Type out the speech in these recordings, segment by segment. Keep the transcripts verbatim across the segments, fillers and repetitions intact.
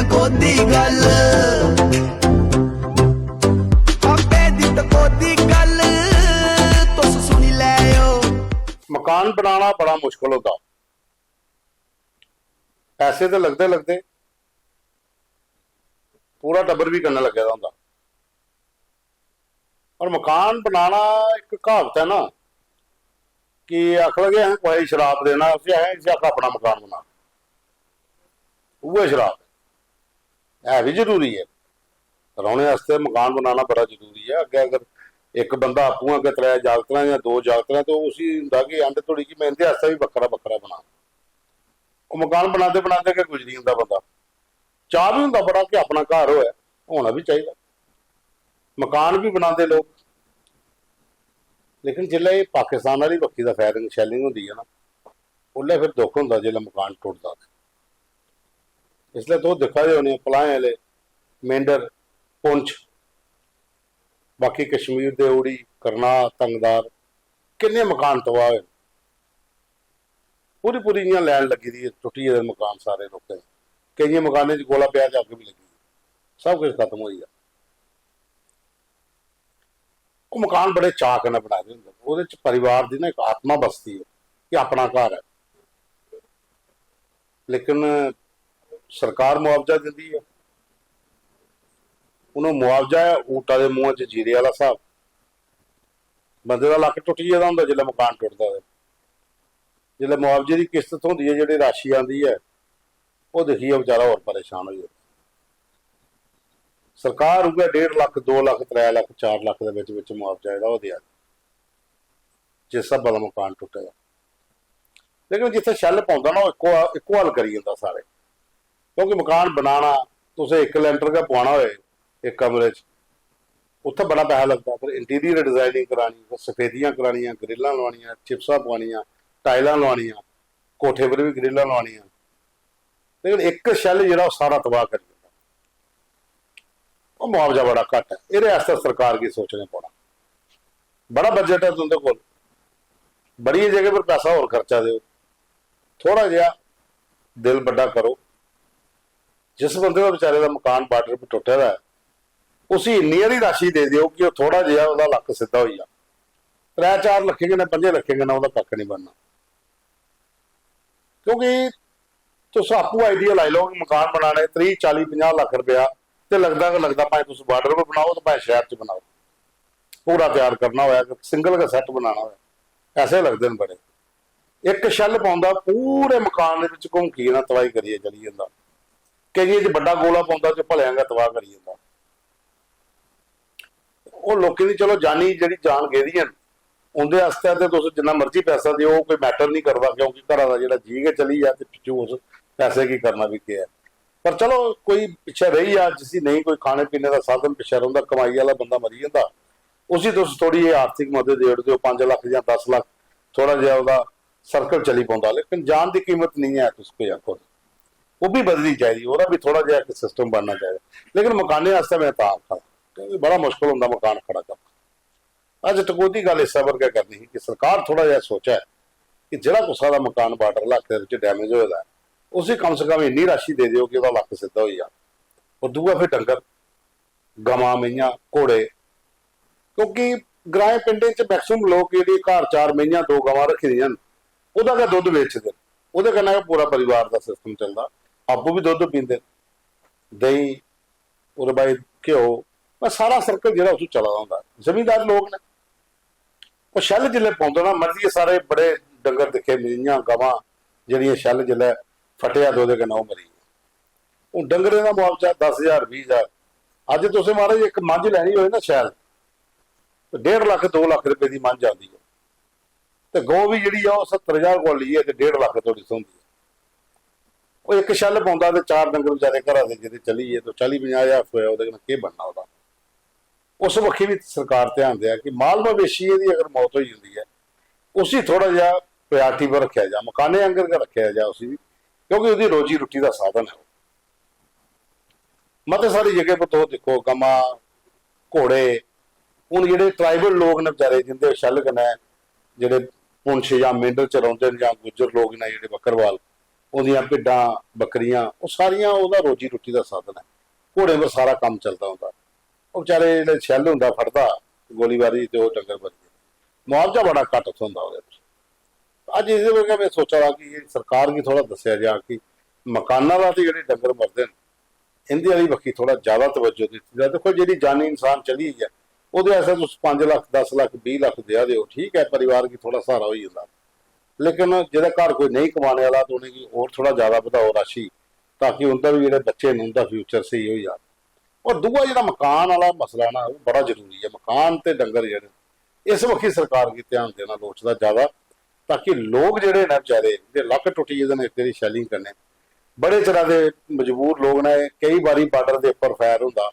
टकोदी गल्ल, बाबे दी टकोदी गल्ल, तुस सुनी लैओ। मकान बनाना बड़ा मुश्कल होंदा। पैसे ते लगदे लगदे, पूरा टब्बर बी कन्नै लग्गे दा होंदा। और मकान बनाना, इक क्हावत ऐ ना, कि आखना कि असें कुसै गी शराप देना, उसी असें, इसी आखना अपना मकान बना। उ'ऐ शराप ऐ। है बी जरूरी ऐ, रौह्ने आस्तै मकान बनाना बड़ा जरूरी ऐ। अग्गें अगर इक बंदा आपूं अग्गें त्रै जागत न जां दो जागत न, ते उसी होंदा कि end धोड़ी कि में इं'दे आस्तै बी बक्खरा बक्खरा बनां। ओह् मकान बनांदे बनांदे गै गुजरी जंदा बंदा। चाऽ बी होंदा बड़ा कि अपना घर होऐ, होना बी चाहिदा। मकान बी बनांदे लोक, लेकिन जिसलै एह् पाकिस्तान आह्ली बक्खी दा firing shelling होंदी ऐ ना, उसलै फिर दुख होंदा जिसलै मकान टुटदा ते। इसलै तुस दिक्खा दे होने पलाएं आह्ले, मेंढर, पुंछ, बाकी कश्मीर दे उड़ी, करनाह, तंगदार, किन्ने मकान तबाह होए। पूरी पूरी इ'यां line लग्गी दी ऐ, टुट्टी गेदे मकान सारे लोकें दे। केइयें मकानें च गोला पेआ ते अग्ग बी लग्गी गेई, सब किश खत्म होई गेआ। ओह् मकान बड़े चाऽ कन्नै बनाए दे होंदे न, ओह्दे च परिवार दी ना इक आत्मा बसदी ऐ कि अपना घर ऐ। लेकिन सरकार मुआवजा दिंदी ऐ, हून ओह् मुआवजा ऐ ऊटा दे मुंहै च जीरे आह्ला स्हाब। बंदे दा लक्क टुट्टी गेदा होंदा जिसलै मकान टुटदा ते जिसलै मुआवजे दी किस्त थ्होंदी ऐ, जेह्ड़ी राशि आंदी ऐ, ओह् दिक्खियै बेचारा होर परेशान होई जंदा। सरकार उ'ऐ डेढ़ लक्ख, दो लक्ख, त्रै लक्ख, चार लक्ख दे बिच बिच मुआवजा जेह्ड़ा ओह् देआ दी, जिस स्हाबै दा मकान टुट्टे दा। लेकिन जित्थै shell पौंदा ना, ओह् इक्को इक्को हल करी जंदा सारे। क्योंकि मकान बनाना, तुसें इक लैंटर गै पुआना होए इक कमरे च, उत्थै बड़ा पैसा लगदा। फिर interior designing करानी, फिर सफेदियां करानियां, ग्रिल्लां लुआनियां, चिप्सां पुआनियां, टाइलां लुआनियां, कोठे पर बी ग्रिल्लां लुआनियां। लेकिन इक shell जेह्ड़ा ओह् सारा तबाह करी दिंदा। ओह् मुआवजा बड़ा घट्ट ऐ, एह्दे आस्तै सरकार गी सोचना पौना। बड़ा बजट ऐ तुं'दे कोल, बड़ियें जगह पर पैसा होर खर्चा देओ, थोड़ा जेहा दिल बड्डा करो। जिस बंदे दा बेचारे दा मकान बार्डर पर टुट्टे दा ऐ, उसी इन्नी हारी राशि दे देओ कि ओह् थोड़ा जेहा ओह्दा लक्क सिद्धा होई जा। त्रै चार लक्खें कन्नै, पंजें लक्खें कन्नै ओह्दा कक्ख निं बनना। क्योंकि तुस आपूं आइडिया लाई लैओ कि मकान बनाने त्रीह्, चाली, पंजाह् लक्ख रपेआ ते लगदा गै लगदा, भाएं तुस बार्डर पर बनाओ ते भाएं शैह्र च बनाओ, पूरा त्यार करना होऐ, अगर सिंगल गै सैट्ट बनाना होऐ, पैसे लगदे न बड़े। इक shell पौंदा, पूरे मकान दे बिच घुमकी जन तबाही करियै चली जंदा। केइयें च बड्डा गोला पौंदा ते भलेआं गै तबाह करी जंदा। ओह् लोकें दी चलो जानी जेह्ड़ी जान गेदी ऐ, उं'दे आस्तै ते तुस जिन्ना मर्जी पैसा देओ, ओह् कोई मैटर निं करदा, क्योंकि घरा दा जेह्ड़ा जी गै चली जा ते पिच्छुं उस पैसे गी करना बी केह् ऐ। पर चलो, कोई पिच्छें रेही जा, जिसी नेईं कोई खाने पीने दा साधन, पिच्छें रौंह्दा, कमाई आह्ला बंदा मरी जंदा, उसी तुस थोह्ड़ी जेही आर्थिक मदद देई ओड़दे ओ, पंज लक्ख जां दस लक्ख, थोह्ड़ा जेहा ओह्दा सर्कल चली पौंदा। लेकिन जान दी कीमत निं ऐ, तुस कोई आखो, ओह् बी बदलनी चाहिदी, ओह्दा बी थोह्ड़ा जेहा इक सिस्टम बनना चाहिदा। लेकिन मकानें आस्तै में तां आखा दा, क्योंकि बड़ा मुश्कल होंदा मकान खड़ा करना। अज्ज टकोह्दी गल्ल इस्सै पर गै करनी ही कि सरकार थोह्ड़ा जेहा सोचै कि जेह्ड़ा कुसै दा मकान बार्डर इलाके दे बिच डैमेज होए दा ऐ, उसी कम से कम इन्नी राशि दे देओ कि ओह्दा लक्क सिद्धा होई जा। और दूआ फिर डंगर, गमां, मेंहियां, घोड़े, क्योंकि ग्राएं पिंडें च मैक्सिमम लोक जेह्ड़ी घर चार मेंहियां, दो गमां रक्खी दियां न, ओह्दा गै दुद्ध बेचदे न, ओह्दे कन्नै गै पूरा परिवार दा सिस्टम चलदा। आपूं बी दुद्ध पींदे न, देहीं, ओह्दे बाद घ्यो, बस सारा सर्कल जेह्ड़ा उत्थूं चला दा होंदा। जमींदार लोक न, ओह् शैल जिसलै पौंदा ना, मर्जी सारे बड़े डंगर दिक्खे, मेंहियां, गवां, जेह्ड़ियां शैल जिसलै फटेआ ते ओह्दे कन्नै ओह् मरी गे। हून डंगरें दा मुआवजा दस ज्हार, बीह् ज्हार। अज्ज तुसें, महाराज, इक मंझ लैनी होए ना शैल, ते डेढ़ लक्ख, दो लक्ख रपेऽ दी मंझ आंदी ऐ। ते गौ बी जेह्ड़ी ऐ, ओह् सत्तर ज्हार कोला लेइयै ते डेढ़ लक्ख धोड़ी थ्होंदी ऐ। ओह् इक शैल पौंदा ते चार डंगर बेचारे घरा दे जेह्ड़े चली गे, ते चाली पंजाह् ज्हार थ्होएआ, ओह्दे कन्नै केह् बनना ओह्दा? उस बक्खी बी सरकार ध्यान देऐ कि माल मवेशियें दी अगर मौत होई जंदी ऐ, उसी थोह्ड़ा जेहा प्रायोरिटी पर रक्खेआ जा, मकानै आंगर गै रक्खेआ जा उसी बी, क्योंकि ओह्दी रोजी रुट्टी दा साधन ऐ ओह्। मते सारी जगह पर तुस दिक्खो, गमां, घोड़े, हून जेह्ड़े ट्राइबल लोक न बेचारे, जिंदे शैल कन्नै जेह्ड़े पुंछ जां मेंढर च रौंह्दे न, जां गुज्जर लोक न जेह्ड़े बक्करवाल, ओह्दियां भिड्डां, बक्करियां, ओह् सारियां ओह्दा रोजी रोटी दा साधन ऐ। घोड़ें पर सारा कम्म चलदा होंदा। ओह् बेचारे जेल्लै शैल होंदा फटदा गोलीबारी ते ओह् डंगर मरी जंदे। मुआवजा बड़ा घट्ट थ्होंदा ओह्दे पर। अज्ज एह्दे पर गै में सोचा दा कि एह् सरकार गी थोह्ड़ा दस्सेआ जा कि मकाना दा ते जेह्ड़े डंगर मरदे न, इं'दे आह्ली बक्खी थोह्ड़ा जैदा तवज्जो दित्ती जा। दिक्खो, जेह्ड़ी जानी इंसान चली गेई ऐ, ओह्दे आस्तै तुस पंज लक्ख, दस लक्ख, बीह् लक्ख देआ दे ओ, ठीक ऐ, परिवार गी थोह्ड़ा स्हारा होई जंदा। लेकिन जेह्दे घर कोई नेईं कमाने आह्ला, ते उ'नेंगी होर थोह्ड़ा जैदा बधाओ राशि, ताकि उं'दा बी, जेह्ड़े बच्चे न, उं'दा फ्यूचर स्हेई होई जा। और दूआ जेह्ड़ा मकान आह्ला मसला ना, ओह् बड़ा जरूरी ऐ। मकान ते डंगर जेह्ड़े न, इस बक्खी सरकार गी ध्यान देना लोड़चदा जैदा, ताकि लोक जेह्ड़े न बेचारे, इं'दे लक्क टुट्टी गेदे न इक तेरी शैलिंग कन्नै, बड़े चिरा दे मजबूर लोक न। केई बारी बार्डर दे उप्पर फैर होंदा,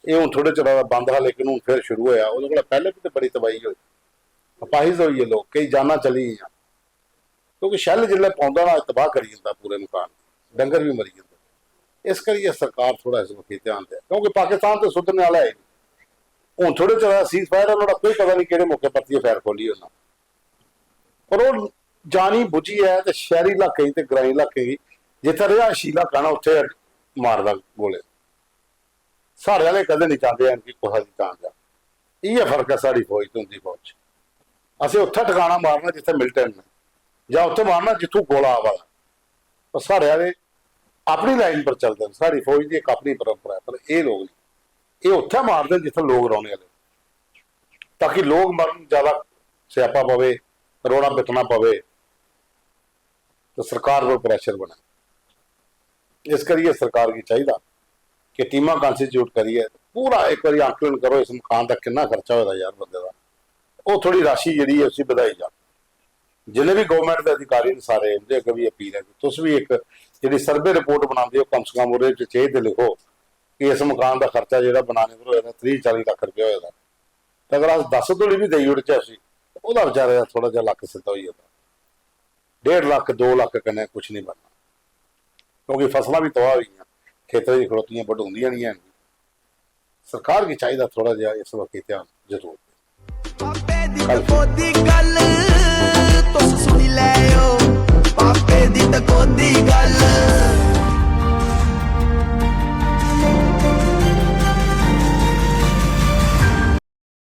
एह् हून थोह्ड़े चिरा दा बंद हा, लेकिन हून फिर शुरू होया। ओह्दे कोला पैह्लें बी ते बड़ी तबाही होई, अपाहिज होई गे लोक, केई जानां चली गेइयां, क्योंकि शैल जिसलै पौंदा ना, तबाह करी जंदा पूरे मकान गी, डंगर बी मरी जंदे। इस करियै सरकार थोह्ड़ा इस बक्खी ध्यान देऐ, क्योंकि पाकिस्तान ते सुधरने आह्ला है ही नहीं। हून थोह्ड़े चिर सीज फायर ऐ, नुहाड़ा कोई पता नहीं केह्ड़े मौके परतियै फैर खोली होना। पर ओह् जानी बुज्झियै ते शैह्री इलाकें गी ते ग्राईं इलाकें गी, जित्थै रिहायशी इलाका ना, उत्थै मारदा गोले। साढ़े आह्ले कदें नहीं चांह्दे हैन कि कुसै दी जान जा। इ'यै फर्क ऐ साढ़ी फौज ते उं'दी फौज च। असें उत्थै ठकाना मारना जित्थै मिलिटेंट न, जां उत्थै मारना जित्थूं गोला आवा दा। पर साढ़े आह्ले अपनी लाइन पर चलदे न, साढ़ी फौज दी इक अपनी परंपरा ऐ, पर एह् लोक नहीं। एह् उत्थै मारदे न जित्थै लोक रौह्ने आह्ले, ताकि लोक मरन, ज्यादा स्यापा पवे, रोड़ा बिकना पवे, ते सरकार पर प्रेशर बने। इस करियै सरकार गी चाहिदा कि टीमां कॉन्स्टिट्यूट करियै पूरा इक बारी आकलन करो, इस मकान दा किन्ना खर्चा होए दा यार बंदे दा, ओह् थोड़ी राशि जेह्ड़ी ऐ उसी बधाई जा। जिन्ने बी गवर्नमेंट दे अधिकारी न सारे, उं'दे अग्गें बी अपील ऐ कि तुस बी इक जेह्ड़ी सर्वे रिपोर्ट बनांदे ओ, कम से कम ओह्दे च एह् ते लिखो कि इस मकान दा खर्चा जेह्ड़ा बनाने पर होए दा त्रीह् चाली लक्ख रपेआ होए दा। ते अगर अस दस धोड़ी बी देई ओड़चै उसी, ते ओह्दा बेचारे दा थोह्ड़ा जेहा लक्क सिद्धा होई जंदा। डेढ़ लक्ख, दो लक्ख कन्नै कुछ नहीं बनना, क्योंकि फसलां बी तबाह होई गेइयां, खेतरें च खड़ोतियां बडोंदियां नहीं हैन। सरकार गी चाहिदा थोह्ड़ा जेहा इस बक्खी ध्यान जरूर देऐ। बाबे दी दफो दी गल्ल तुस सुनी लैओ।